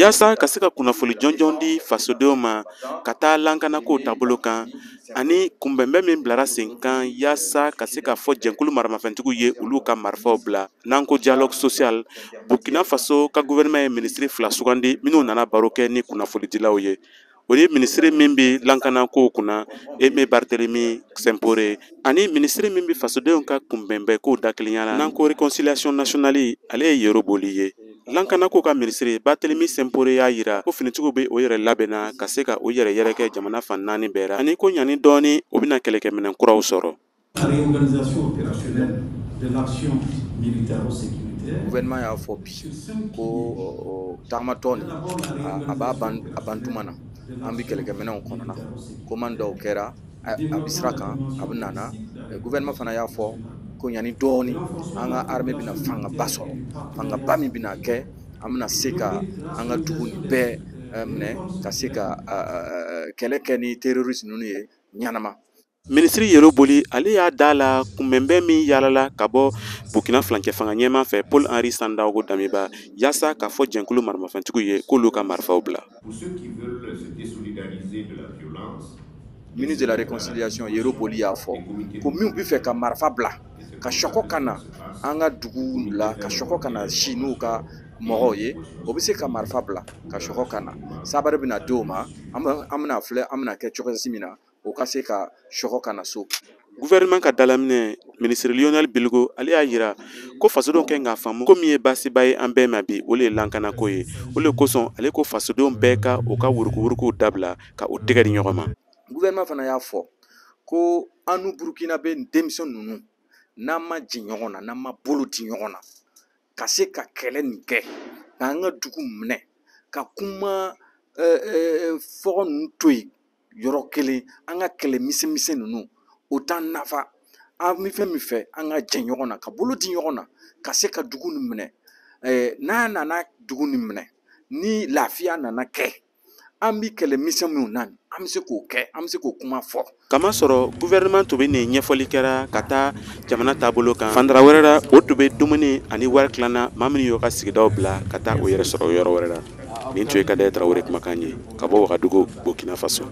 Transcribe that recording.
Yaasa ka se ka kunnafoni jɔnjɔn di fasodenw ma ka taa lankanako taabolo kan ani kunbɛnbɛn min bilara sen kan yaasa ka se ka fɔ jɛnkulu maramafɛntigiw ye olu ka marifaw bila, n'an ko dialogue social, Burkina Faso ka gouvernement ye minisiri 2 sugandi minnu nana baro kɛ ni kunnafonidilaw ye. O ye minisiri min bɛ lankanakow kunna, Aimé Barthélemy Simpore, ani minisiri min bɛ fasodenw ka kunbɛnbɛnkow dakelenya la, n'an ko réconciliation nationale, ale ye Yero Boli ye. Lankanako ka minisiri Barthélemy Simpore y'a yira ko finitigiw bɛ o yɛrɛ labɛnna ka se ka o yɛrɛ yɛrɛkɛ jamana fan 4 bɛɛ ra, ani ko ɲani dɔɔni o bɛna kɛlɛkɛminɛn kuraw sɔrɔ. Gouvernement y'a fɔ bi ko taamatɔ nin a b'a a ban tuma na an bɛ kɛlɛkɛminɛnw kɔnɔna commande dɔw kɛra a bɛ sira kan a bɛ nana. Gouvernement fana y'a fɔ ko ɲani dɔɔni an ka armée bɛna fangaba sɔrɔ, fangaba min bɛna kɛ an bɛna se ka an ka dugu nin bɛɛ minɛ ka se ka kɛlɛ kɛ ni terroriste ninnu ye ɲanama. Minisiri Yero Boli ale y'a da la kunbɛnbɛn min yaalala ka bɔ Burkina furancɛ fanga ɲɛmaa fɛ Paul Henri Sandaogo Damiba yaasa k'a fɔ jɛnkulu maramafɛntigiw ye k'olu ka marifaw bila. Ministre de la Réconciliation Yero Boli y'a fɔ ko minnu bɛ fɛ ka marifa bila ka sɔkɔ ka na an ka dugu la, ka sɔkɔ ka na si n'u ka mɔgɔw ye, o bɛ se ka marifa bila ka sɔkɔ ka na. Sabari bɛna di o ma, an bɛna filɛ an bɛna kɛ cogoya min na o ka se ka sɔkɔ ka na so. Gouvernement ka dalaminɛ minisiri Lionel Bilgo ale y'a yira ko fasodenw kɛ k'a faamu ko min ye baasiba ye an bɛɛ ma bi, o le ye lankanako ye. O le kosɔn ale ko fasodenw bɛɛ ka u ka wurukuwurukuw dabila ka u tɛgɛ di ɲɔgɔn ma. Gouvernement fana y'a fɔ ko an n'u Burkinabé denmisɛn ninnu n'an ma jɛ ɲɔgɔn na, n'an ma bolo di ɲɔgɔn na ka se ka kɛlɛ nin kɛ k'an ka dugu minɛ ka kuma fɔgɔ ninnu to yen yɔrɔ kelen, an ka kɛlɛ misɛn ninnu o t'an nafa. An bɛ fɛn min fɛ, an ka jɛ ɲɔgɔn na ka bolo di ɲɔgɔn na ka se ka dugu nin minɛ. N'a nana dugu nin minɛ ni lafiya nana kɛ, an bɛ kɛlɛ misɛn minnu na an bɛ se k'o kɛ, an bɛ se k'o kuma fɔ. Kamasɔrɔ gouvernement tun bɛ nin ɲɛfɔli kɛra ka taa jamana taabolo kan. Fandara wɛrɛ la, o tun bɛ dumuni ani wari tilanna maa minnu y'u ka sigidaw bila ka taa o yɛrɛ sɔrɔ yɔrɔ wɛrɛ la. Nin tun ye Kadɛ Tarawele kumakan ye ka bɔ Wagadugu, Burkina Faso.